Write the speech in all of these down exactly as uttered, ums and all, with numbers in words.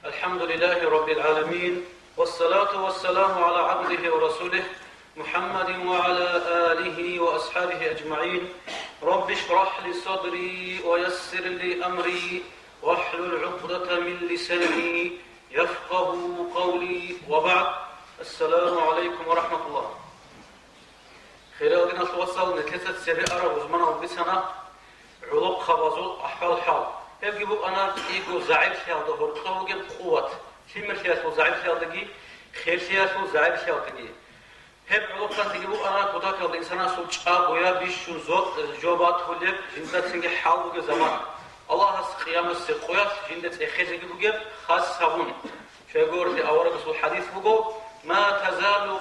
الحمد لله رب العالمين، والصلاة والسلام على عبده ورسوله محمد وعلى آله وأصحابه أجمعين. رب اشرح لي صدري ويسر لي أمري واحلل عقدة من لساني يفقه قولي، وبعد. السلام عليكم ورحمة الله. Хириял диналъул вацал, нилъеца цебе араб рузманал бицана гӀолохъабазул ахӀвал-хӀал. Гьебги букӀана кӀиго загӀиплъиялда гьоркьов бугеб къуват, лъимерлъиялъул загӀиплъиялдаги, херлъиялъул загӀиплъиялдаги. Гьеб гӀолохъанлъиги букӀана кутакалда инсанасул чӀагояб бищун зо-, жо батулеб, жинда цинги хӀал бугеб заман. Аллагьас къиямасеб къоялъ жинда цӀехезеги бугеб хас гьабун. Щайгурелъул аварагасул хӀадис буго: «Ма тазалу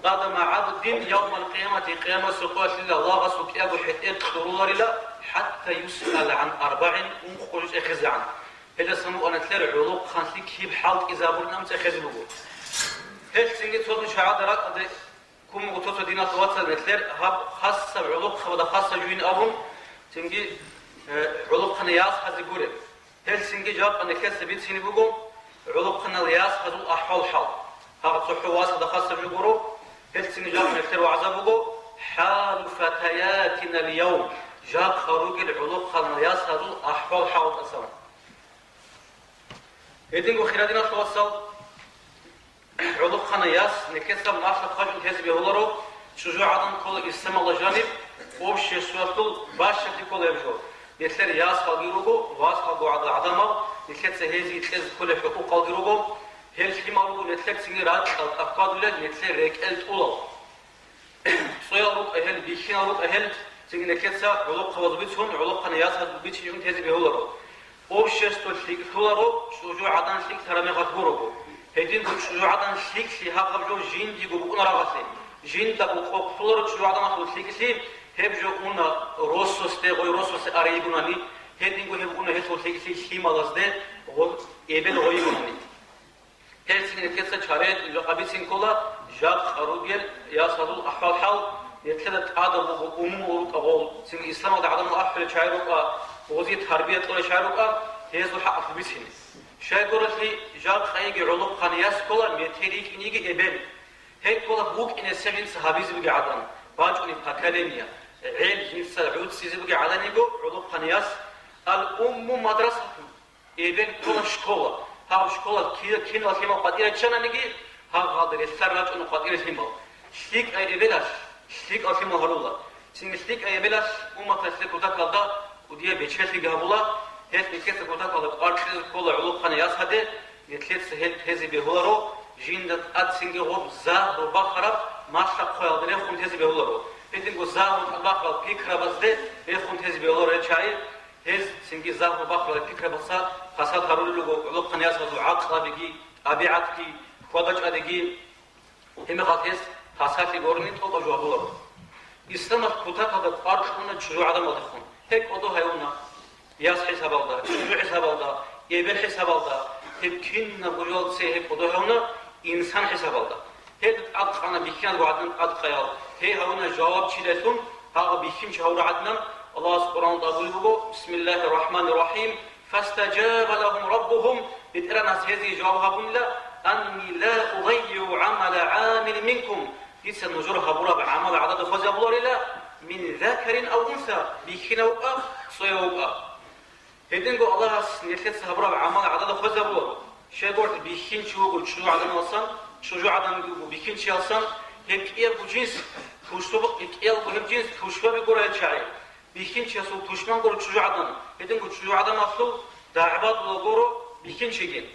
къадама гӀабдин явмал къиямати», къиямасеб къоялъила лагъас рукӀинаго хӀетӀер кьуруларила, «хӀатта юсъала гӀан арбагӀин», ункъо жо цӀехезегӀан. Гьелдасан букӀана нилъер гӀолохъанлъи киб хӀалтӀизабуринан цӀехезе буго. Гьелъ цинги цо-цо шагьарда ракӀалде ккун буго цо-цо диналъул вацал, нилъер гьаб хасаб гӀолохъабазда хасаб жугьин абун, цинги, э, гӀолохъанай ясазе гуреб. Гьелъ цинги жакъа нилъеца бицине буго гӀолохъанал ясазул ахӀвал-хӀал. Гьаб цохӀо васазда хасаб жо гуро, гьелъ цинги жакъа нилъер вагӀза буго: «ХӀалу фатаятинал явм», жакъа ругел гӀолохъанал ясазул ахӀвал-хӀалтӀасан. Гьединго, хириял диналъул вацал, гӀолохъанай яс нилъеца малъа-хъвачӀун тезе бегьуларо, чӀужугӀадан ккола исламалда жаниб, обществалъул бащалъи ккола гьеб жо. Нилъер ясалги руго, васалго гӀадамал, нилъеца гьезие кьезе кколеб хӀукъукъалги руго. Гьел лъимал руго нилъер цинги ракьалда ккадулел, нилъер рекӀел тӀулал. ЦӀоял рукӀа гьел, бихьинал рукӀа гьел, цинги нилъеца гӀолохъабазул бицун, гӀолохъанай ясазул бичинчӀун тезе бегьуларо. Общество лъикӀлъуларо, чӀужугӀадан лъикӀлъараб мехалъ гурого. Гьединго чӀужугӀадан лъикӀлъи гьаб-гьаб жо жиндиего букӀунараб мехалъ, жиндаго къокълъуларо чӀужугӀадан лъикӀлъи, гьеб жо уна росасде, гъой росасе арай йигунани, гьединго гьеб уна гьелъул лъикӀлъи лъималазде, гъо-, эбел гъой йигунани. Гьелъ цинги нилъеца чарай жакъа бицин ккола, жакъа ругел ясазул ахӀвал-хӀал, нилъеда тӀадаб буго умумул рукӀа гъол, цинги исламалда гӀадамал ахӀулел чагӀи рукӀа, гъозие тарбия кьолел чагӀи рукӀа, гьезул хӀакъалъулъ бицине. Щайгурелъул жакъа йиги гӀолохъанай яс ккола, метер йикӀин йиги эбел. Гьеб ккола букӀине гьесда жинца гьабизе бугеб гӀадан, бачӀунеб поколение, гӀел жинца гӀуцӀизе бугеб гӀадан йиго гӀолохъанай яс. Ал-умму мадрасатун. Эбел ккола школа. Гьаб школалъ ки-, кинал лъимал къватӀир раччананиги, гьаб гьалда релълъар рачӀуна къватӀирел лъимал. ЛъикӀай эбелалъ лъикӀал лъимал гьарула. Цинги лъикӀай эбелалъ умматалъе кутакалда кӀудияб бечелъиги гьабула. Гьелъ нилъеца кутакалда кӀвар кьезе ккола гӀолохъанай яс гьаде, нилъеца гьел тезе бегьуларо, жинда тӀад цинги гъоб загьру бахараб малъа-хъваялда рехун тезе бегьуларо. Гьединго загьру тӀад бахарал пикрабазде рехун тезе бегьуларо гьел чагӀи. Гьез цинги загьру бахарал пикрабаца хасад гьарулел руго гӀолохъанай ясазул гӀакълабиги, тӀабигӀатги, хьвада-чӀвадиги, гьеб мехалъ гьез хасалъи гурони тӀокӀаб жо гьабуларо. Исламалъ кутакалда кӀвар кьуна чӀужугӀадамалдехун. Гьеб кӀодо гьаюна, яс хӀисабалда, чӀужу хӀисабалда, эбел хӀисабалда, гьеб кинабго жоялда цее гьеб кӀодо гьаюна, инсан хӀисабалда. Гьел тӀадкъана бихьиназго гӀадин тӀадкъаял. Гьей гьавуна жавабчилалъун, гьагъа бихьинчи гьавурав гӀадинан, Аллагьас Къуръаналда абулеб буго: «Бисмиллагьир рахӀманир рахӀим. Фастажаба лагьум раббугьум», БетӀергьанас гьезие жаваб гьабунила: «Анни ла удаййигӀу гӀамала гӀамилин минкум», Дица нужер гьабураб гӀамал гӀадада хвезабуларила, «мин закарин ав унса», бихьинав вукӀа, цояв вукӀа. Гьединго Аллагьас нилъеца гьабураб гӀамал гӀадада хвезабуларо. Щайгурелъул бихьинчи вуго чӀужугӀаданалсан, чӀужугӀаданги вуго бихьинчиялсан, гьеб кӀиябго жинс тушбаб-, кӀиялго гьеб жинс тушбаби гурай чагӀи. Бихьинчиясул тушман гуро чӀужугӀадан, гьединго чӀужугӀаданалъул дагӀбадула гуро бихьинчиги.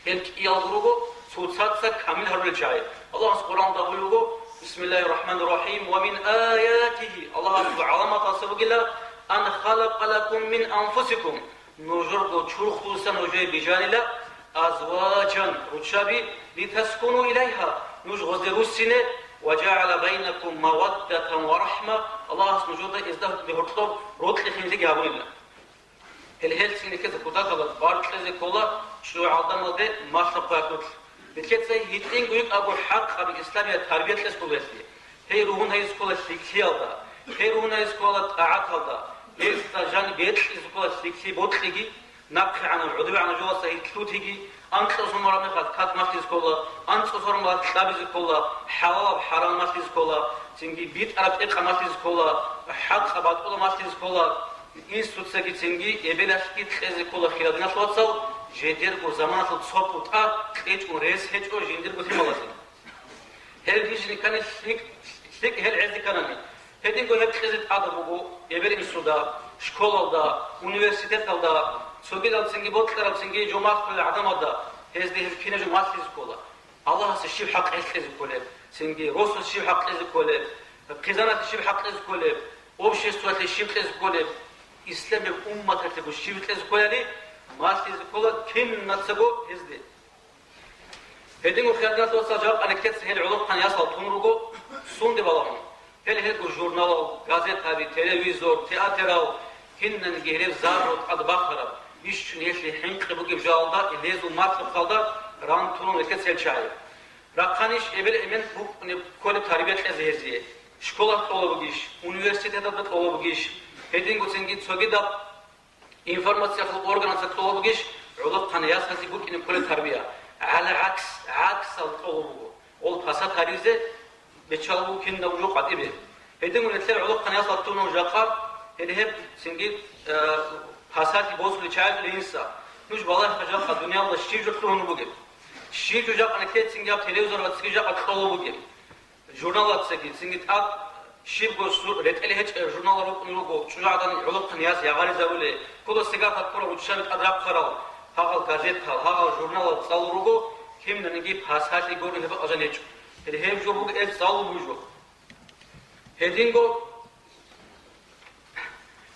Гьел кӀиялго руго цоцазда камил гьарулел чагӀи. Аллагьас Къуръаналда абулеб буго: «Бисмиллагьир рахӀманир рахӀим. Ва мин аятигьи», Аллагьасул гӀаламаталдаса бугила: «Ан халакъа лакум мин анфусикум», нужерго чурхдасан нужее бижанила, «азваджан», руччаби, «литаскуну илайгьа», нуж гъозде руссине, «ва жагӀала байнакум маваддатан ва рахӀма», Аллагьас нужеда гьезда гьоркьоб рокьи-хинлъиги гьабунила. Гьел гьелцин нилъеца кутакалда кӀвар кьезе ккола чӀужугӀаданалде малъа-хъваялъулъ. Нилъеца гьитӀинго йикӀаго хӀакъаб исламияб тарбия кьезе ккола гьелъие. Гьей ругьун гьайзе ккола лъикӀлъиялда, гьей ругьун гьайзе ккола тӀагӀаталда, гьезда жаниб бекьизе ккола лъикӀлъи-бокьиги, НахъегӀанаб, гӀодобегӀанаб жоялдаса гьелъ лъутиги, анкьа сумараб мехалъ как малъизе ккола, анцӀго сумараб мехалъ кьабизе ккола, хӀалалаб хӀарам малъизе ккола, цинги битӀараб тӀекъа малъизе ккола, хӀакъаб батӀулаб малъизе ккола, инсуцаги цинги эбелалъги кьезе ккола, хирал диналъул вацал, жидерго заманалъул цо путӀа кьечӀун рес гьечӀо жиндирго лъималазе. Гьел рижине ккани лъикӀ, лъикӀ гьел гӀезде кканани. Гьединго гьеб кьезе тӀадаб буго эбел-инсуда, школалда, университеталда, цогидаб цинги бокьараб цинги жо малъулел гӀадамазда, гьезде гьеб кинаб жо малъизе ккола. Аллагьасе щиб хӀакъ гьелъ кьезе кколеб, цинги росасе щиб хъакъ кьезе кколеб, хъизаналъе щиб хӀакъ кьезе кколеб, обществалъе щиб кьезе кколеб, исламияб умматалъего щиб кьезе кколали, малъизе ккола кинацаго гьезде. Гьединго, хирал диналъул вацал, жакъа нилъеца гьел гӀолохъан ясал тун руго, сунде балагьун. Гьел гьелго журналал, газетаби, телевизор, театрал, кинаниги гьелеб зарру тӀад бахараб, бищун гьелъие хӀинкъи бугеб жоялда, гьезул малъухъалда ран тунун нилъеца гьел чагӀи. Рахъанищ эбел-эмен букӀунеб кколеб тарбия кьезе гьезие? Школалъ кьола бугищ, университеталда кьола бугищ, гьединго цинги цогидаб информациялъул органаца кьола бугищ гӀолохъан ясазе букӀине кколеб тарбия? ГӀала гӀакс, гӀаксал кьола буго. Гъол пасат гьаризе бечал буго кинабго жо къватӀибе. Гьединго нилъер гӀолохъан ясал тунун жакъа, гьеле гьеб цинги, э, пасатги босулел чагӀи инса. Нуж балагьеха жакъа дуниялда щиб жо лъугьун бугеб? Щиб жо жакъа нилъер цинги гьаб телевизор ва цинги жакъа кьола бугеб? Журналацаги, цинги тӀад щибго су-, ретӀел гьечӀеб журналал рукӀун руго, чӀужугӀадан гӀолохъан яс ягъаризарулел, ккола сигар ккурал руччаби тӀад рахъарал, гьагъал газетал, гьагъал журналал цӀалул руго, кинаниги пасалъи гурони гьеб бакӀалда жаниб гьечӀо. Гьеб жо буго гьеб цӀалул бугеб жо. Гьединго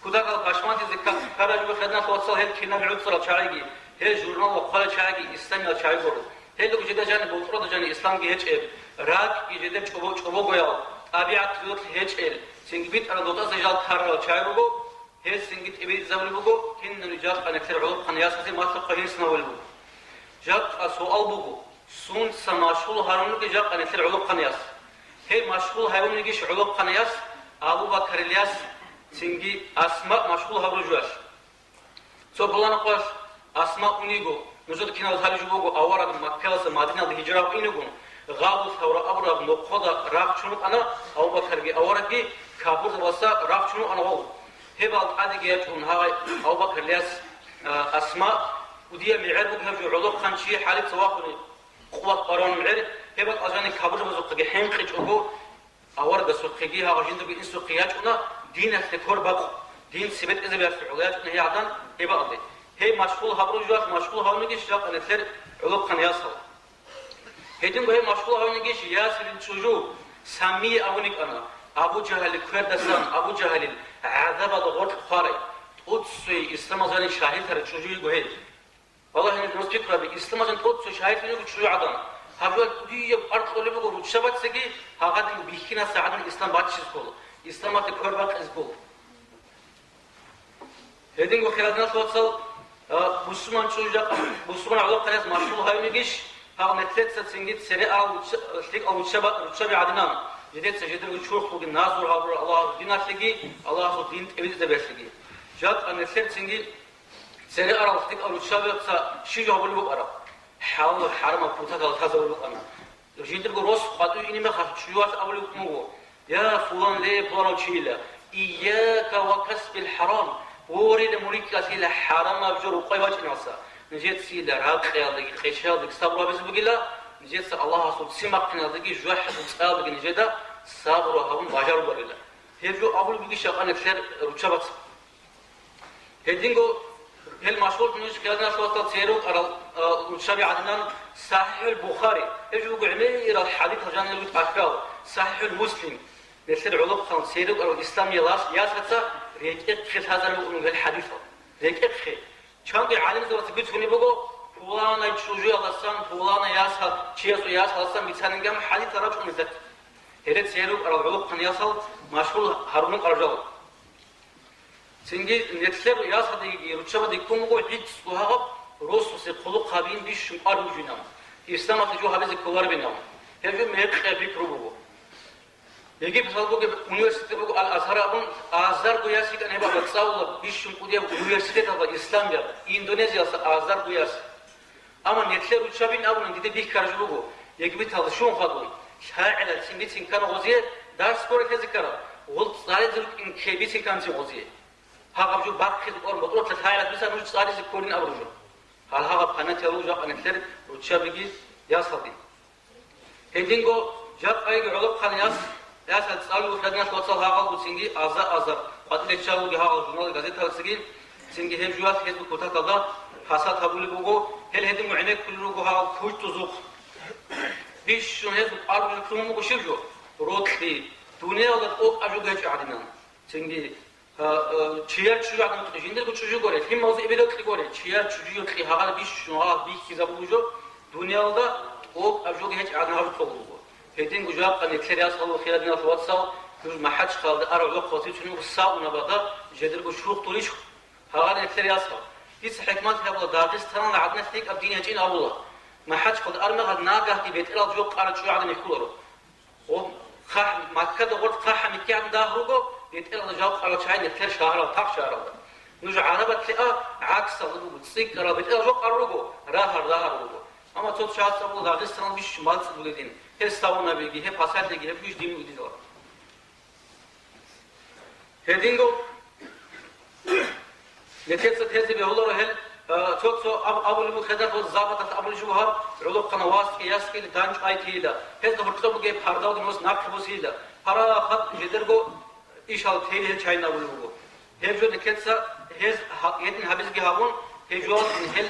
Кутакал пашманлъизе кка-, ккараб жо, хирал диналъул вацал, гьел кинаб гӀуцӀарал чагӀиги, гьел журналал хъвалел чагӀиги исламиял чагӀи гуро. Гьелго жидер жаниб бутӀруда жаниб исламги гьечӀеб, ракӀги жидер чӀобо-, чӀобогоял, тӀабигӀат гьелъ гьечӀел, цинги битӀараб дутӀазе жал тарарал чагӀи руго, гьел цинги тӀибитӀизабулеб буго, кинабниги жакъа нилъер гӀолохъан ясазе малъухъ гьинсан гьавулеб буго. Жакъа суал буго, сунца машгьул гьарун ругел жакъа нилъер гӀолохъан яс? Гьей машгьул гьавунигищ гӀолохъан яс Абу Бакарил яс, цинги Асма машгьул гьавураб жоялъ? Цо пуланаб къоялъ Асма униго, нужеда киналго лъалеб жо буго, авараг Маккаялдаса Мадиналде гьижра гьабун иного, Гъабу Савра абураб нохъода рагъ ччун рукӀана, Абу Бакарги аварагги капурзабаздаса рагъ ччун рукӀана гъов. Гьебал тӀадеги ячӀун гьагъай Абу Бакарил яс, а, Асма, кӀудияб мегӀер буго гьеб жо, гӀолохъанчи хӀалица вахъуни, къуват бараб мегӀер, гьеб бакӀалда жаниб капурзабазухъеги хӀинкъичӀого, аварагасухъеги гьагъа жиндирго инсухъе ячӀуна диналъе квер бакъун, дин цебетӀезабиялъе гӀоло ячӀуна гьей гӀадан гьеб бакӀалде. Гьей машгьул гьабураб жоялъ машгьул гьавунигищ жакъа нилъер гӀолохъан ясал? Гьединго гьей машгьул гьавунигищ ясилин чӀужу Саммия абун йикӀана, Абу Жагьалил квердасан, Абу Жагьалил гӀазабалда гъоркь хварай, тӀоцеве исламалъ жаниб шагьидлъарай чӀужу йиго гьей. Валлагь, гьаниб нуж пикру гьабе, исламалъ жаниб тӀоцеве шагьидлъун йиго чӀужугӀадан. Гьаб жо кӀудияб къваркьулеб буго руччабацаги, гьагъадин бихьинаса гӀадин ислам баччизе ккола, исламалде квер бакъизе ккола. Гьединго, хирал диналъул вацал, а, бусурман чӀужу жакъа, бусурман гӀолохъанияс машгьул гьавинигищ, гьагъ нилъеца цинги цере арал ручча-, лъикӀал руччаба-, руччаби гӀадинан, жидеца жидерго чурх бугин назур гьабурал Аллагьасул диналъеги, Аллагьасул дин тӀибитӀизабиялъеги. Жакъа нилъер цинги цере арал лъикӀал руччабица щиб жо гьабулеб букӀараб? ХӀалал-хӀарамал кутакалда лъазабулеб букӀана. Жиндирго рос къватӀиве ине мехалъ чӀужуялъ абулеб букӀун буго: «Я фулан, ле, пуланав чийила, ийяка ва касбил хӀарам, гьорила мун рикӀкӀалъила хӀарамаб жо рукъвай бачӀиналъа. Нижецайила ракъиялдаги къечаялдаги сабру гьабизе бугила, нижеца Аллагьасул ццин бахъиналдаги жужахӀалъул цӀаялдаги нижеда сабру гьабун бажаруларила». Гьеб жо абулеб бугищ жакъа нилъер руччабаца? Гьединго гьел машгьурлъун вуссине нуж хирал диналъул вацал цере рукӀарал, а, руччаби гӀадинан СахӀихӀул Бухари. Гьеб жо буго гӀемерал хӀадисал жанир буго тӀахьал, СахӀихӀул Муслим. Нилъер гӀолохъанал цере рукӀарал исламиял яс-, ясаца рекӀехъе лъазарал букӀун гьел хӀадисал. РекӀехъе. Чанги гӀалимзабаца бицунеб буго, пуланай чӀужуялдасан, пуланай ясал, чиясул ясалдасан бицанин гьаб хӀадисал рачӀунел датӀи. Гьеле цере рукӀарал гӀолохъанал ясал машгьул гьарун рукӀарал жал. Цинги нилъер ясалдеги руччабаде ккун буго гӀицӀго гьагъаб росасе хъулухъ гьабиин бищун кӀвар бугинаб, исламалъе жо гьабизе кколаребинаб. Гьеб жо мекъи пикру буго. Египеталда бугеб университет буго Ал-Азгьар абун, азарго яс йикӀана гьеб абула, цӀалула бищун кӀудияб университеталда исламияб, Индонезиялдаса азарго яс. Амма нилъер руччабин абуни дида бихьараб жо буго, Египеталда щун хадуб, лъагӀелалъин бицин ккана гъозие, дарс гурелъазе ккараб, гъол цӀализе рукӀин ккей бицин кканцин гъозие. Гьагъаб жо бахъизе кӀвар, ботӀролъа лъагӀелалъ бица нуж цӀализе кколин абураб жо. Гьал гьагъаб панатиял руго жакъа нилъер руччабиги ясалги. Гьединго жакъайги гӀолохъан яс, ясал цӀалулел хадиналъ вацал гьагъал буцинги аза-азар къватӀилеччалуги гьагъал журнал-газеталцаги, цинги гьеб жуялъ гьезул кутакалда пасат гьабулеб буго, гьел гьединго гӀенеккулел руго гьагъал кучӀдузухъ. Бищун гьезул къарбужалъун буго щиб жо? Рокьи, дуниялда тӀокӀаб жо гьечӀо гьадинан. Цинги, а, а, чияр чӀужу гӀадин рокьи, жиндирго чӀужу горе, лъималзу эбел рокьи горе, чияр чӀужу йокьи гьагъал бищун гьагъал бихьизабулеб жо, дуниялда тӀокӀаб жоги гьечӀо гӀадин гьабулеб цо буго. Гьединго жакъа нилъер ясал хирадиналъ вацал, нуж МахӀачхъалда арав гӀолохъ вацицунев сауна бада, жедерго шурх дурищ гьагъал нилъер ясал. Дица хӀикмат гьабула, Дагъистаналда гӀадиналъ гьикӀаб дин гьечӀин абула. МахӀачхъалда армагъад нагагьги бетӀерал жо къарачӀо гӀадин хьуларо. Гъоб хъахӀ-, Маккада гъоркь хъахӀа миккигӀан дагь руго, бетӀералда жал къарал чагӀи нилъер шагьарал, тах шагьаралда. Нуж гӀарабалъе а, гӀаксалда буго, цӀикӀкӀарал бетӀерал жо къарал руго, рагьар-рагьар руго. Амма цо чагӀаца абула Дагъистанал бищун бацӀцӀадуледин, гьеб саунабиги, гьеб пасалъиги, гьеб гьуж дин угидала. Гьединго нилъеца тезе бегьуларо гьел, а, цо-цо аб-, абулеб буго хадуб, западалъ абулеб жо гьаб, гӀолохъанав васги ясги данчӀвай тейила, гьезда гьоркьоб бугеб пардалги нус нахъе босейила, парахат жидерго ишал тейила гьел чайин абулеб буго. Гьеб жо нилъеца гьез гьа-, гьедин гьабизги гьабун, гьеб жоялъ гьел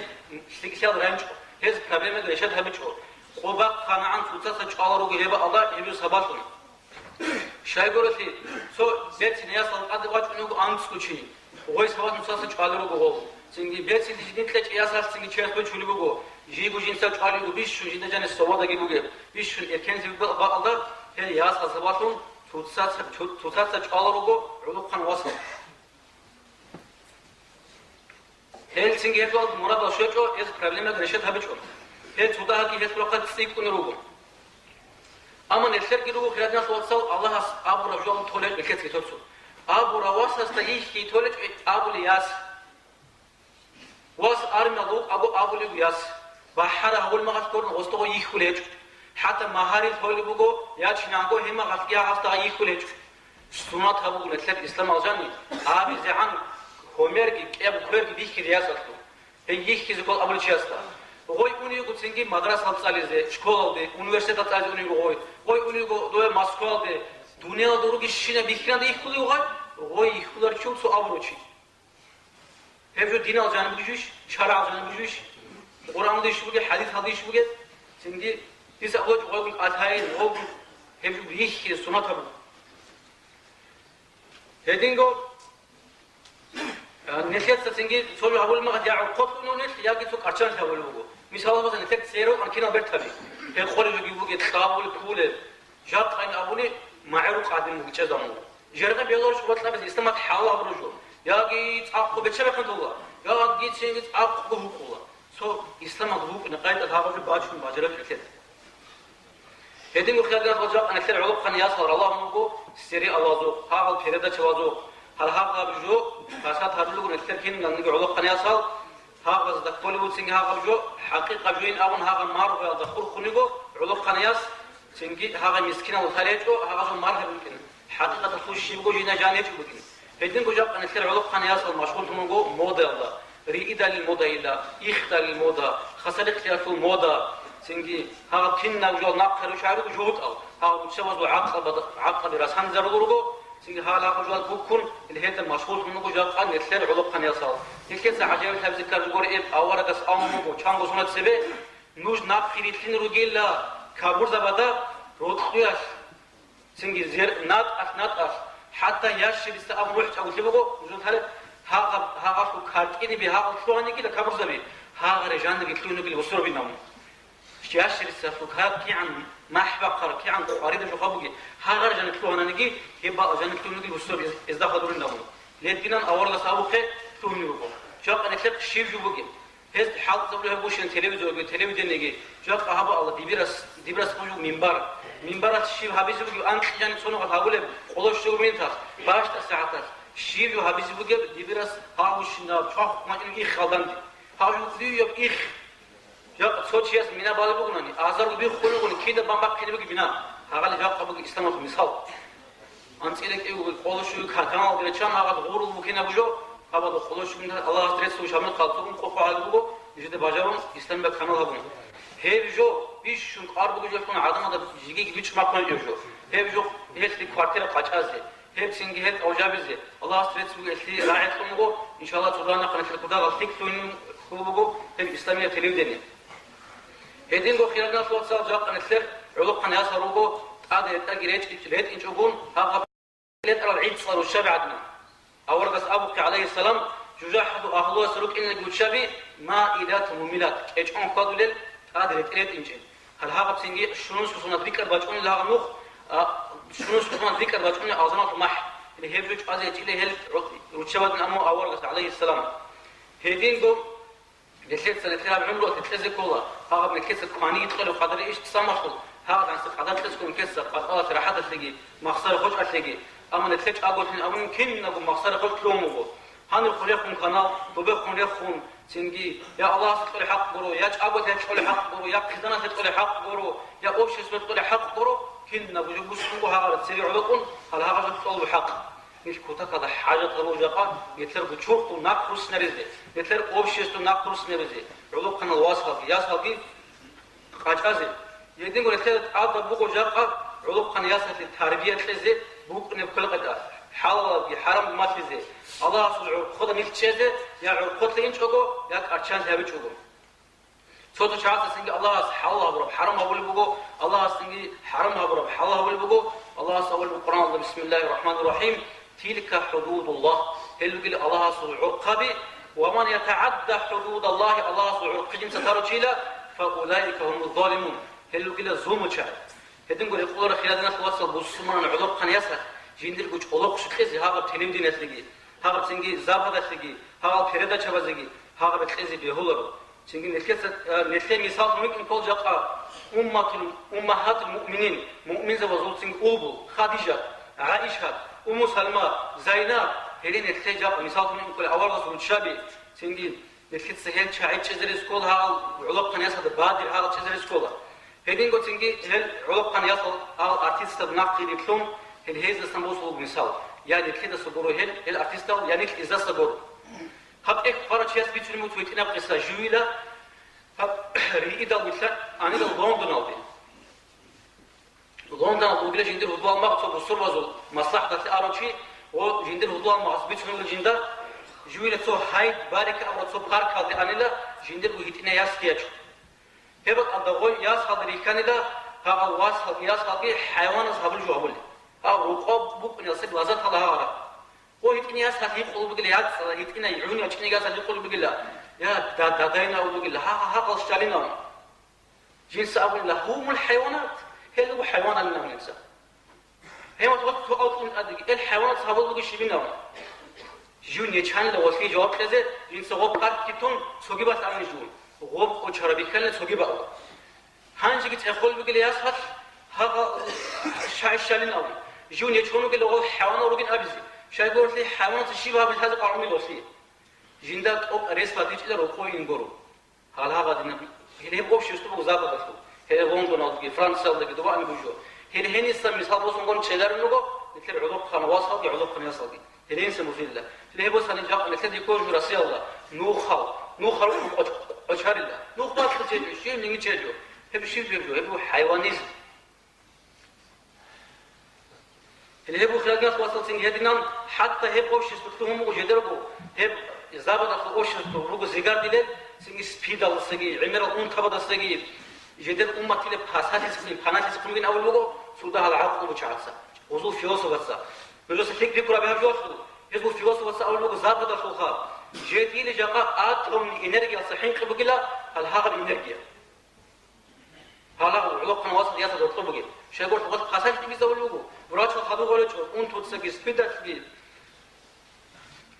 лъикӀлъиялда рачӀо, гьез проблемаги решат гьабичӀо. Къоба КъанагӀан цоцазда чӀвалел руго гьеб алда гьеб жо сабаблъун. Щайгурелъул, цо берцин ясал тӀаде вачӀунев вуго анцӀго чи, гъой сабаблъун цоцазда чӀвалел руго гъов. Цинги берцин жидин кьечӀеб ясалъ цинги черх бичулеб буго, жийго жинца чӀвалел руго бищун жинда жаниб свободаги бугеб, бищун эркенлъи бугеб бакӀалда, гьел ясал сабаблъун цоцазда, цо-, цоцазда чӀвалел руго гӀолохъанав васал. Гьел цинги гьелъул мурадал щвечӀо, гьез проблемаги решат гьабичӀо. Гьел цо дагьабги гьелъул рахъалъ цӀикӀкӀунел руго. Амма нилъерги руго, хирадиналъ вацал, Аллагьас абураб жо толел нилъецаги цо-цо. Абурав васасда йихьи толел абулей яс. Вас армиялда вукӀаго абулев яс. БахӀараб гьавулмагъалъ гурун гъосда гъой йихьулей гьечӀо. ХӀатта магьарил гьолеб буго, ячинанго гьемагъалъги гьасда гъой йихьулей гьечӀо. Сунат гьабуго нилъер исламалъ жаниб, абизегӀан гьомерги, кӀиябго кверги бихьизе ясалъул. Гьей йихьизе ккола абулев чиясда. Гъой унев йиго цинги мадрасал цӀализе, школалде, университетал цӀализе унев йиго гъой. Гъой унев йиго дое Москвалде, дуниялалда ругищинаб бихьиназда йихьулев гъой, гъой йихьуларев чи вуго цо абурав чи. Гьеб жо диналъ жаниб бугищ, шаргӀалъ жаниб бугищ, Къуръаналдищ бугеб, хӀадисалдищ бугеб, цинги дица гъой гъойгун кӀалъайин, гъойгун гьеб жо бихьизе сунат гьабуго. Гьединго, а, нилъеца цинги цо жо гьабулеб мехалъ я гӀурхъулъ унев нилъ, яги цо кӀарччалъ гьабулеб буго. Мисалалъе босани, нилъер цереван кинал бертаби, гьеб къолеб жоги бугеб, кьабулеб, пулеб. Жакъайин абуни, магӀарухъ гӀадин буго, чӀезабун буго. Жергъи белорищ гъоркьабизе исламат хӀалал гьабураб жо. Яги цӀакъго бечебехъин тола, яги цинги цӀакъго гьукъула. Цо исламалда вукӀине къайдал гьабулеб бачун бажараб нилъер. Гьединго хирадиналъ вацал, жакъа нилъер гӀолохъанай ясал ралагьун руго сериалазухъ, гьагъал передачалазухъ. Гьал гьагъаб жо пасат гьарулел руго нилъер киналниги гӀолохъанай ясал. Гьагъазда кколеб буцинги гьагъаб жо, хӀакъикъаб жоин абун гьагъаб маргъиялда хурхун йиго гӀолохъанай яс, цинги гьагъай мискинал лъалечӀо, гьагъазул маргъи букӀин. ХӀакъикъаталъулъ щибго жинда жан гьечӀо бугин. Гьединго жакъа нилъер гӀолохъанай ясал машгъуллъун руго модалда, риидалил модайилла, ихдалил мода, хасалихълъиялъул мода, цинги гьагъаб кинаб жо нахъе руччарого жугьутӀал, гьагъаб руччабазул гӀакълабада-, гӀакълаби расанизарулел руго, цинги гьал гьаб жо буккун, ил гьелда машгъуллъун руго жакъа нилъер гӀолохъанай ясал. Нилъеца гӀажаиблъабизе ккараб жо гуро, эб аварагас абун буго, чанго сунат цебе, нуж нахъе рилълъине ругела капурзабазда рокьуялъ, цинги зер-, натӀалъ-натӀалъ, хӀатта ящерица абун рухӀ чӀаголъи буго, нуж гьареб гьагъаб-, гьагъалъул картӀинаби гьагъал лъугьанигила капурзаби, гьагъаре жанирги лъугьинугила бусурбинал. Ящерицалъул кар кигӀан махӀ бахъараб, кигӀан къваридаб жо бугеб, гьагъар жаниб лъугьананиги, гьеб бакӀ жаниб лъугьаниги бусурб эз-, эзда хадурин абун. Гьединан аварагас абухъе лъугьунев вуго. Жакъа нилъехъ щиб жо бугеб? Гьез хӀалтӀизабулеб гьеб бущин телевизорги, телевидениеги, жакъа гьаб Аллагь, дибирас, дибирас бугеб минбар. Минбаралъ щиб гьабизе бугеб анкьчӀани цо нухалъ гьабулеб къоло щуго минуталъ, бащдаб сагӀаталъ, щиб жо гьабизе бугеб дибирас гьаб бущинаб чӀвахъ мачӀин их гьалданде. Гьаб жо кӀудияб их. Жакъа цо чияс мина балеб бугони, азарго биххулеб бугони, кида бан бахъине бугеб мина. Гьагъали жакъа буго исламалъул мисал. АнцӀила кӀиго къоло щуго ка-, каналги реччан, гьагъад гъурул букинаб жо, гьабадул къоло щуго Аллагьас реццун шамил хъалцӀун къокъо гьалги буго, нижеда бажарун исламияб канал гьабун. Гьеб жо бищун кӀвар бугеб жолъун гӀадамазда жигиги бичӀ махъун гьеб жо. Гьеб жо гьелъги квартира къачӀазе, гьеб цинги гьел тӀавжабизе, Аллагьас рецц буго гьелъие рагӀи кьун буго, иншаллагь, цо дагьаб нахъа нилъер кутакалъ лъикӀлъун буго гьеб исламияб телевидение. Гьединго хириял диналъул вацал жакъа нилъер гӀолохъан ясал руго, тӀаде ретӀаги речӀи-, ретӀинчӀогун, гьаб-гьаб летӀарал гӀицӀал руччаби гӀадин. Аварагас абухъе, гӀалайгьиссалам, жужахӀалъул агьлуялъ рукӀиналги руччаби маилатун мумилат, кӀечӀон хьвадулел, тӀаде ретӀи-ретӀинчӀел. Гьал гьагъабцинги щунусго соналъ рикӀкӀад бачӀунел гьагъа нух, а, щунусго соналъ рикӀкӀад бачӀунел азаналъул махӀ. Гьеб жо чӀвазе гьечӀила гьел ру-, руччабазин абун аварагас, гӀалайгьиссалам. Гьединго Нилъеца нилъер гьаб гӀумруялъе кьезе ккола, гьаб нилъеца кваниги кьолеб къадар иш цӀамалъул, гьаб гӀанси къадар кьезе ккола нилъеца къватӀалалъе рахӀаталъеги, махсара хочӀалъеги. Амма нилъер чӀаголъин абунин кинабго махсара хочӀ лъугьун буго. Гьанирехун рехун канал, добехун рехун, цинги, я Аллагьасе кьолеб хӀакъ гуро, я чӀаголъиялъе кьолеб хӀакъ гуро, я хъизаналъе кьолеб хӀакъ гуро, я обществалъе кьолеб хӀакъ гуро, кинабго жо бусурго гьагъараб цере гӀоло кӀун, гьал гьагъаб жо кьолеб хӀакъ. Нилъ кутакалда хӀажат гьабул жакъа, нилъерго чурхдул нахъ руссинаризе, нилъер обществу нахъ руссинаризе, гӀолохъанал васалги, ясалги къачӀазе. Гьединго нилъер тӀадаб буго жакъа гӀолохъан ясалъе тарбия кьезе букӀунеб кколеб къагӀида, хӀалалги хӀарамги малъизе, Аллагьасул гӀурхъуда нилъ чӀезе, я гӀурхъулъе инчӀого, я кӀарччанлъи гьабичӀого. Цо-цо чагӀаздасанги Аллагьас хӀалал гьабураб хӀарам гьабулеб буго, Аллагьасанги хӀарам гьабураб хӀалал гьабулеб буго. Аллагьас абулеб Къуръаналда, бисмиллагьир рахӀманир рахӀим, «Тилка хӀудудуллагь», гьел ругила Аллагьасул гӀурхъаби, «Ва ман ятагӀадда хӀудудаллагьи», Аллагьасул гӀурхъи жинца тарав чийила, «фа улаика гьумуз-залимун», гьел ругила зулмучагӀи. Гьединго рекъоларо, хириял диналъул вацал, бусурманан гӀолохъан ясалъ жиндирго чӀолохъ щукьезе гьабаб телевидениялъеги, гьабаб цинги западалъеги, гьабал передачабазеги, гьабаб кьезе бегьуларо. Цинги нилъеца, э, нилъее мисал гьунитӀун ккол жакъа умматул, уммагьатул муъминин, муъминзабазул цинги улбул, Хадижат, ГӀаишат, Умму Салма, Зайнаб, гьелин нилъее жакъа мисал гьунитӀун кколи аварагасул руччаби, цинги нилъеца гьел чагӀи чӀезарес ккола гьал гӀолохъан ясалда, Бадир гьал чӀезарес ккола. Гьединго цинги гьел гӀолохъан ясал гьал артистаб нахъе рилълъун, гьел гьездасан босулеб мисал. Я нилъедаса гуро гьел, гьел артистал, я нилъ гьездаса гуро. Гьаб тӀехь хъварав чияс бицунеб буго гьитӀинаб къиса, живила, гьаб риидал вилълъа анила Лондоналде. Лондоналда вугила жиндир гьудул-гьалмагъ цо бусурбазул маслахӀаталъе арав чи, ва жиндир гьудул-гьалмагъас бицунила жинда, живила цо Хайд-Барик абураб цо паркалде анила жиндирго гьитӀинай ясги ячун. Гьеб бакӀалда гъой ясалда рихьанила, гьагъал васалги ясалги хӀайваназ гьабулеб жо гьабулеб. Гьав рукъоб букӀунелса лаззат гьала гьагъараб. Гъо гьитӀинай ясалъ гьикъулеб бугила, яцӀцӀала гьитӀинай гӀуни ячӀинай ясалъ гьикъулеб бугила, я да-, дадайин абулеб бугила, гьа-, гьа-, гьагъал щалин абун. Жинца абунила, гьумул хӀайванат, гьел руго хӀайваналин абун жинца. Гьемал гъо цо алкӀун тӀадеги, эл хӀайванат гьабул буго щибин абун. Жив нечанила гъолъие жаваб кьезе, жинца гъоб паркги тун, цогибалъ абун жив. Гъоб кӀочараб бихьанила цогиб абун. Гьанжеги цӀехолеб бугила ясалъ, гьагъа щай-щалин абун. Жив нечон вугила гъол хӀайванал ругин абизе. Щайгурелъул хӀайваналъе щиб гьабилеб лъазе къагӀумил гъолъие. Жинда тӀокӀ рес батичӀила рокъове ин гуро. Гьал гьагъадинаб, гьеле гьеб общество буго Западалъул. Гьеле Лондоналдаги, Франциялдаги, дова ани буго. Гьеле гьениса мисал босун гон чӀезарун руго, нилъер гӀолохъан васалги, гӀолохъан ясалги. Гьеле гьениса мусилла. Гьеле гьеб босани жакъа нилъер декор жо Россиялда. Нухал, нухал къоч-, къочарила. Нух бакьи чечӀо, щив нинги чечӀо. Гьеб щив жо, гьеб хӀайванизм. Гьеб ухиялгас васал цин гьединан, хӀатта гьеб общество лъугьун буго жидерго, гьеб Западалъул общество руго зигардилел, цинги СПИДалдасаги, гӀемерал унтабадасаги, жидер умматилеб пасалъицӀни, паналъицӀ хъумгин абулеб буго, цо дагьал гӀакълу бучагӀаца, гъузул философаца. Нужеца лъикӀ рикӀкӀураби гьаб жоялъул, гьезул философаца абулеб буго Западалъулха, жедили жакъа атомный энергиялъа хӀинкъи бугила гьал гьагъаб энергия. Гьала гӀолохъан васал ясал рокьо бугеб. Щайгурелъул пасалъи бицавулел руго. Врачал хадур гъолечӀо, унтуцаги, СПИДалъги.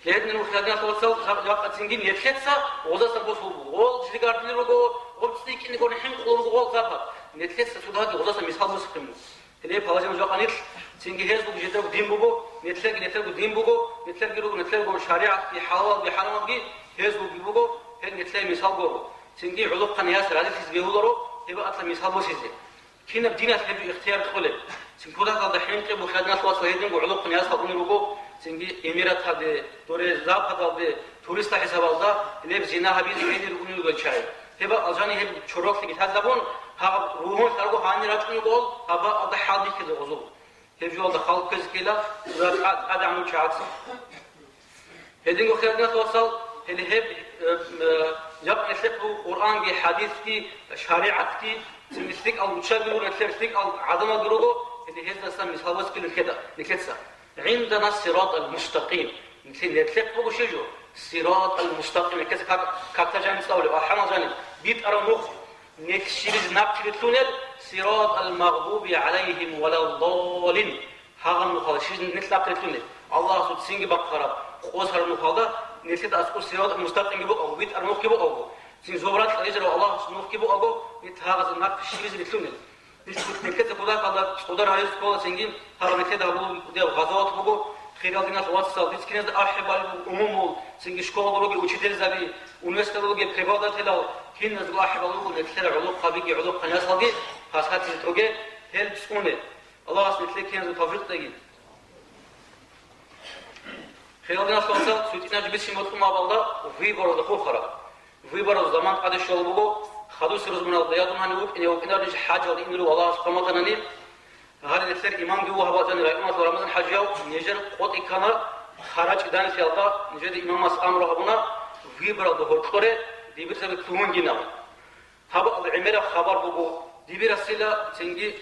Гьединал хириял диналъул вацал, жа-, жакъа цинги нилъеца гъозасан босулеб буго. Гъол жиги гардулел руго, гъоб цӀикӀкӀине гъоркь хӀинкъулел руго гъол запад. Нилъеца цо дагьабги гъозасан мисал босихъин буго. Гьеле палажан жакъа нилъ, цинги гьезулги жидерго дин буго, нилъерги нилъерго дин буго, нилъерги руго, нилъерго шаригӀатги, хӀалалалги, хӀарамалги гьезулги буго, гьел нилъее мисал гуро. Цинги гӀолохъанияс разилъизе бегьуларо, гьеб атла мисал босизе. Кинаб диналъ гьеб ихтияр кьолеб? Цинги кутакалда хӀинкъи бухӀадиналъ вацал гьединго гӀолохъаниясда унел руго, цинги эмираталде, доре западалде, туристал хӀисабалда, гьеб зина гьабизе гьенир унел руго чагӀи. Гьеб алжани гьеб чорокълъиги лъазабун, гьаб ругьун лъарго гьанир рачӀунел гъол, гьаб алда хӀалбихьизе гъозул. Гьеб жоялда халкъ ккезе ккела, тӀад-, тӀадегӀанав чагӀаца. Гьединго хириял диналъул вацал, гьеле гьеб, э, э, жакъа нилъехъ буго Къуръанги, хӀадисги, шаригӀатги, цинги лъикӀал руччаби руго, нилъер лъикӀал гӀадамалги руго, гьеле гьездасан мисал босила нилъеда-, нилъеца. ГӀиндана сиратал мустакъим. Нилъер нилъехъ буго щиб жо? Сиратал мустакъим. Нилъеца как-, какда жаниб цӀалулеб, архӀамал жаниб, битӀараб нух. Нилъ щибизе нахъе рилълъунел, сиратал магъдуби гӀалайгьим валаддаллин. Гьагъаб нухалда щибизе нилъ нахъе рилълъунел? Аллагьасул цинги бахъараб, къосараб нухалда нилъеда аскӀоб сиратал мустакъимги букӀаго, битӀараб нухги букӀаго, цин зобрат кьарижарав Аллагьасул нухги букӀаго, нилъ гьагъазе нахъе щибизе рилълъунел? Нилъ-, нилъеца кутакалда цӀудар гьаризухъ ккола цинги, гьагъаб нилъеда гьабулеб бугеб гъазават буго, хириял диналъул вацал, дица киназда ахӀи балеб буго умумул, цинги школалда ругел учительзаби, университеталда ругел преподавателал, киназдаго ахӀи балеб буго нилъер гӀолохъабиги гӀолохъаниясалги пасатизе тоге, гьел цӀуне. Аллагьас нилъее киназдаго тавфикъ кьеги. Хириял диналъул вацал, цо гьитӀинаб жо бицин бокьун абалда, выборалда хурхараб. Выборалъул заман тӀаде щолеб буго, хадусеб рузманалда ядун гьанив вукӀине вукӀинарниж хӀажалде инев Аллагьас хъван батанани, гьале нилъер имамги вугьаб бачӀани районалъул Рамазан-хӀажияв, нижер къотӀи ккана хара чӀиданилъиялда, нижеда имамас амру гьабуна, выборалда гьоркьоре дибирзаби лъугьунгинав. Гьаб ал гӀемераб хабар буго, дибирасила цинги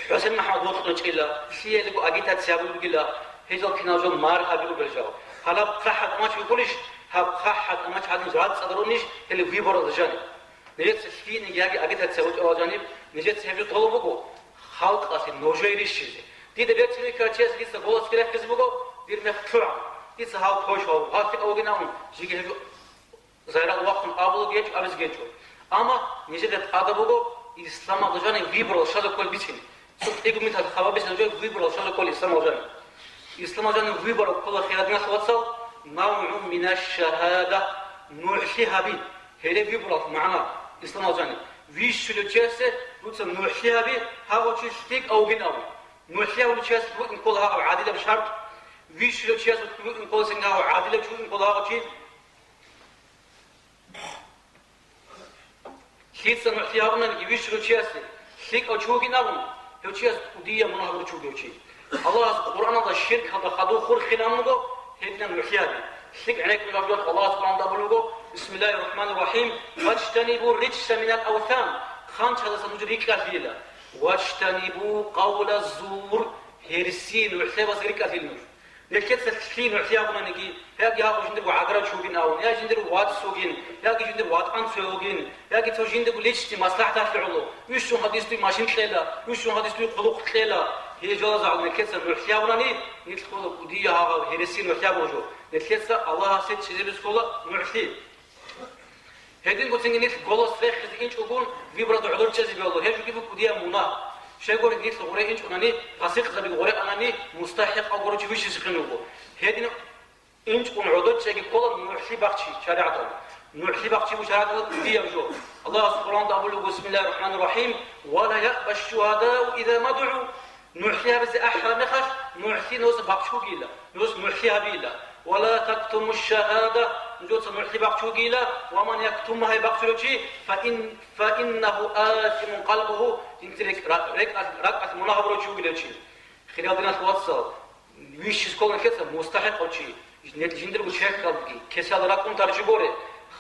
ХӀусен-МухӀаммад вокьун чӀила, лъиялго агитация гьабулеб бугила, гьезул кинал жо мар гьабигӀубел жал. Гьалаб хъахӀ тӀамач букӀунищ, гьаб хъахӀ тӀамач гьадин рацӀцӀад ронищ, гьеле выборалда жаниб. Нижеца лъиениги яги агитация гьабичӀого жаниб, нижеца гьеб жо толеб буго, халкъалъе нужее рищизе. Дида берцинги ккарав чиясе дица голос рехизе буго, дир мех лъугӀа. Дица гьав пощ гьав, гьав лъикӀав вугин абун, жеги гьеб жо Зайрал вахъун абулеб гьечӀо, абизе гьечӀо. Амма нижеда тӀадаб буго исламалда жаниб выборалда щвезаб кколеб бицин. Цо кӀиго мисал хабар бицин жо выборалда щвезаб кколеб исламалда жаниб. Исламалда жаниб выборалда ккола, хириял диналъул вацал, навгӀун минаш-шагьада, нугӀлъи гьаби. Гьеле выборалъул магӀна исламалда жаниб. Вищулев чиясе дуца нугӀлъи гьаби, гьав чи лъикӀав вугин абун. НугӀлъи гьавулев чиясе букӀин ккола гьав гӀадилаб шартӀ. Вищулев чиясе букӀин ккола цинги гьав гӀадилав чи вугин ккола гьав чи. Лъица нугӀлъи гьабунаниги вищулев чиясе, лъикӀав чи вугин абун, гьев чияс кӀудияб мунагь гьабурав чи вуго гьев чи. Аллагьас Къуръаналда ширкалда хадув хурхинаб буго, гьединаб нугӀлъи гьаби. ЛъикӀ гӀенеккун абулеб Аллагьас Къуръаналда абулеб буго, бисмиллагьир рахӀманир рахӀим, «Важтанибу риджса минал авсан», хъанчаздаса нуж рикӀкӀалъейила. «Важтанибу къавла зур», гьереси нугӀлъиябаздаса рикӀкӀалъейила нуж. Нилъеца лъи нугӀлъи гьабунаниги, яги гьав жиндирго гӀагарав чи вугин абун, я жиндир вац вугин, яги жиндир ватӀан цо вугин, яги цо жиндирго личный маслахӀат гьабулев гӀоло, вищун гьадин дуе машин кьела, вищун гьадин дуе хъулухъ кьела, гьел жоялда гӀоло нилъеца нугӀлъи гьабунани, нилъ ккола кӀудияб гьагъаб гьереси нугӀлъи гьабурав жо. Нилъеца Аллагьасе чӀезабизе ккола нугӀлъи. Гьединго цинги нилъ голос рехизе инчӀогун, выборалда гӀодор чӀезе бегьула, гьеб жоги буго кӀудияб мунагь. Щайгурелъул нилъ гъоре инчӀунани, фасикъзаби гъоре анани, мустахӀикъав гурав чи вищизе хъен вуго. Гьедин инчӀун гӀодор чӀеги ккола нугӀлъи бахчи шаригӀаталда. НугӀлъи бахчи буго шаригӀаталда кӀудияб жо. Аллагьас Къуръаналда абулеб буго, бисмиллагьир рахӀманир рахӀим, «Ва ла яъба шугьадау иза мадгӀу». НугӀлъи гьабизе ахӀараб мехалъ, нугӀлъи нужеца бахчугила, нужеца нугӀлъи гьабила. «Ва ла тактуму шагьада», нужеца нугӀлъи бахчугила, «ва ман яктумугьа», гьеб бахчулев чи, «фа ин-, фа иннагьу асимун къалбугьу», жиндир рекӀ-, ра-, рекӀал-, ракӀалъ мунагь гьабурав чи вугилев чи. Хириял диналъул вацал, вищизе ккола нилъеца мустахӀикъав чи, жин-, жиндирго черхалдаги, кесалда ракӀ унтарав чи гуро,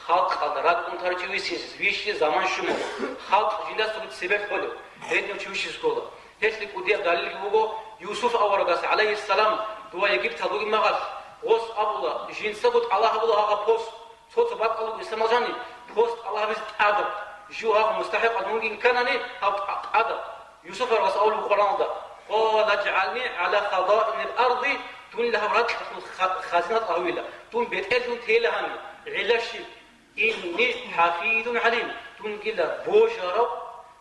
халкъалда ракӀ унтарав чи виссизе, вищизе заман щун буго, халкъ жиндасаго цебе лъолев, гьединав чи вищизе ккола. Гьелъие кӀудияб далилги буго, Юсуп аварагас, гӀалайгьиссалам, дова Египталда вугеб мехалъ, гъос абула, жинцаго тӀалаб гьабула гьагъаб пост. Цо-цо бакӀалда буго исламалда жаниб, пост тӀалаб гьабизе тӀадаб. Жив гьагъаб мустахӀикъав вугин кканани, гьаб тӀа-, тӀадаб. Юсуп аварагас абулеб Къуръаналда, «Къала жгӀални гӀала хазаинил арди», дунила гьаб ракьалъул ха-, хазина тӀагьавила. Дун бетӀерлъун тела гьани, гӀилла щиб? Инни хӀафизун гӀалим, дунгила божарав,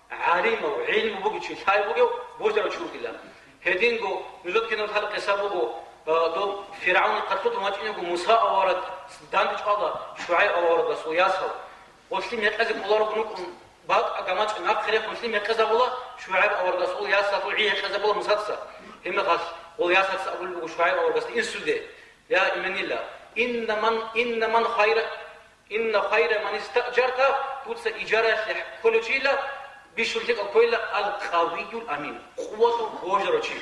гӀалимав, гӀилму бугев чи, лъай бугев, божарав чи вугила. Гьединго нужер кинаб лъала къиса буго, а, дов ФиргӀавнихъа лъутун вачӀинего Муса авараг данде чӀвала ШугӀайб аварагасул ясал. Гъолъи мекъезе кӀоларого нукӀун, бакӀ гамачӀ нахъе рехун, гъолъи мекъезабула ШугӀайб аварагасул ясалъул гӀи гьекъезабула Мусаца. Гьебмехалъ гъол ясаца абулеб буго ШугӀайб аварагасда инсуде: «Я иманилла, инна ман, инна ман хайра, инна хайра ман истаъжарта, дуца ижараялъе кколев чийила, бищун лъикӀав ккойила ал-къавийюл амин, къуватав божарав чи».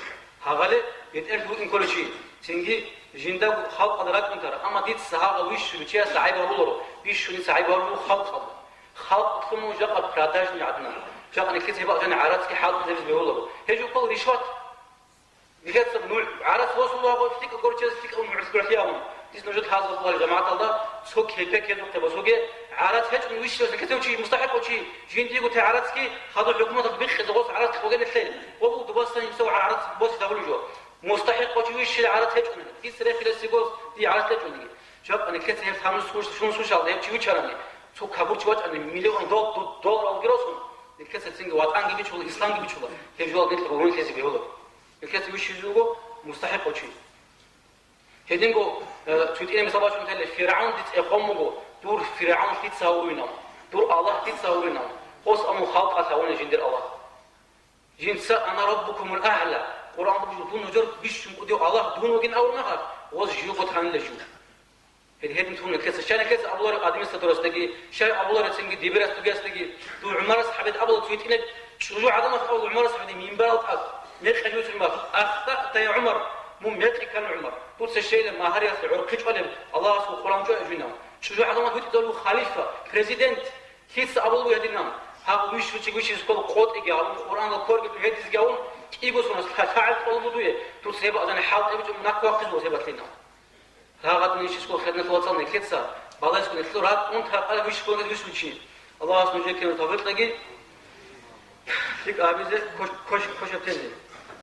Гьагъале бетӀерлъи вукӀин кколев чи, цинги жиндаго халкъалда ракӀунтарав, амма дица гьагъал вищулев чиясда гӀайб гьаруларо, бищуница гӀайб гьаруларо халкъалда. Халкъ лъун жакъа продажный гӀадин. Жакъа нилъеца гьеб бакӀ жани гӀарацги хӀалтӀизабизе бегьуларо. Гьеб жо ккола ришват. Нилъеца ну-, гӀарац восун вагъу лъикӀа горчияс лъикӀа нугӀлъухъе гьавун. Дис нужер лъазабулеб жамагӀаталда цо кепекезухъе босуге, гӀарац гьечӀун вищалъ гьечӀев чи, мустахӀикъав чи, жиндиего те гӀарацги хадур хӀукуматалъ биххизе гъос гӀарац кьоге нилъее. Ва буго дубасда гьимсав гӀарац босизе гьавулев жо. МустахӀикъав чи вищилан гӀарац гьечӀони, дис рехилесего дие гӀарац гьечӀониги. Жакъа нилъеца гьеб лъабнус хурш-, шун сушалда гьев чи вичарани, цо кабурчи вачӀани, миллион дол-, дол-, доллар алги росун, нилъеца цинги ватӀанги бичула, исламги бичула, гьеб жо нилъ гьунлъизе бегьула. Нилъеца вищизе вуго мустахӀикъав чи. Гьединго, э, цо гьитӀинаб мисал бачун тела, ФиргӀавнде цӀехон буго, дур ФиргӀавн лъица гьавуринав, дур Аллагь лъица гьавуринав, гъос амун халкъалъ гьавуна жиндир Аллагь. Жинца «Ана раббукумул агӀла», Къуръан буго, дун нужер бищун кӀудияв Аллагь дун вугин авурмаха, гъос живго танила жив. Гьед-, гьедин тун нилъеца, щай нилъеца абулареб администраторасдаги, щай абулареб цинги дибирас дугиясдаги, дур ГӀумарас хӀабид абула цо гьитӀинаб чӀужу гӀадамас абула ГӀумарас хӀабид минбарал тӀад, мекъи жуцӀи мах, «Ахтаъта, я ГӀумар», мун мекъи ккан, ГӀумар. Дуца щейила магьариялъе гӀорхъи чӀвалеб, Аллагьасул Къуръан чӀвай жуйнав. ЧӀужу гӀадамал гьитӀизарул халифа, президент, Лъица абулеб гьединан, гьаб вищ-, вичи-, вищизе ккола къотӀиги гьабун, Къуръанал корги гьедизеги гьавун, кӀиго сонас лъа-, лъагӀел кӀоло дуе, дуца гьеб азан хӀалтӀи бичӀун нахъ вахъизе гьеб батлина. Рагъад нилъ ишискола хирнахъ вацал нилъеца, балайскун нилъ ракӀ унтаркъала вищ-, вищ-, вичи. Аллагьас нужее кинаб тавфикъ кьеги, лъикӀ гьабизе квеш-, квеш-, квешаб тенде.